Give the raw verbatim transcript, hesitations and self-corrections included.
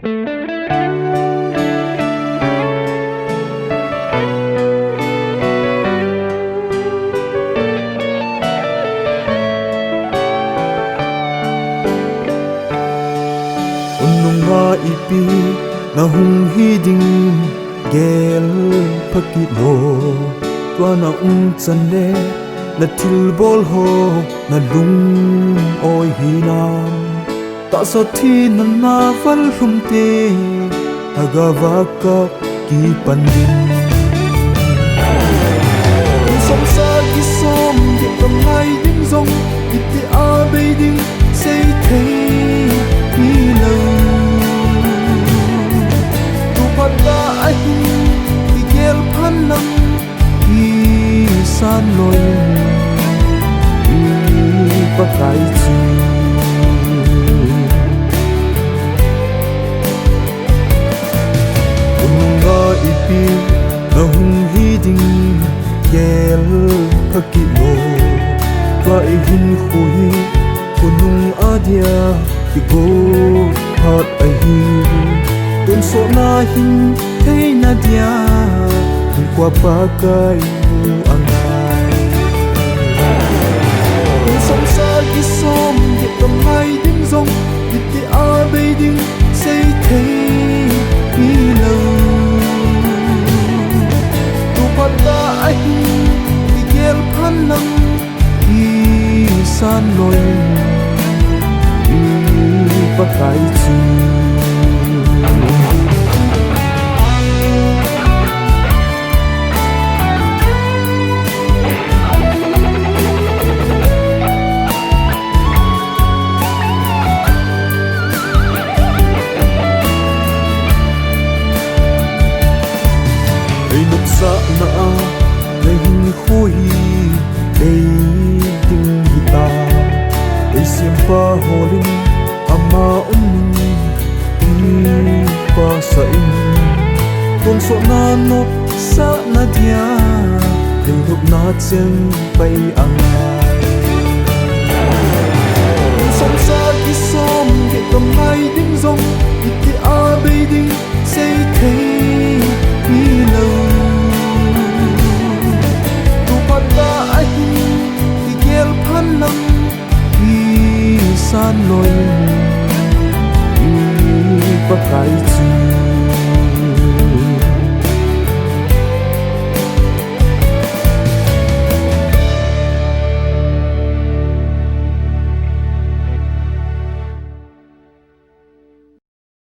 Khonunga ipi nahung hi ding gel pha kit lo. Tua na um chan le na thilbol ho na lung-oi hinam. Tahsa thina na val lhum te, lhagao va ka kipan ding. Kum som sa kisom geh ka ngai ding jong, iti a bei ding sei thei hi lo. Tu phat a ahin kigel phan lang, i san loi, i Pakai chu. Khonunga ipi nahung hi ding gel pha kit lo. Tua i hinkho hi khonung a dia kigo phat ahi. Tonsot na hin theina dia hinkhoa Pakai mu angai. Kum som sa kisom geh ka ngai ding jong, iti a bei ding sei thei hi lo. Tu phat a ahin kigel phan lang, i san loi, i Pakai chu. Ei nopsahna a na hinkho hi bei ding hita. Ei sempa holin ama um in, i pasah in. Tonsot na nopsahna dia, ei nopna cheng pai angai. Kum som sa kisom geh ka ngai ding jong, iti a bei ding sei thei hi lo. Tu phat a ahin kigel phan lang, i san loi,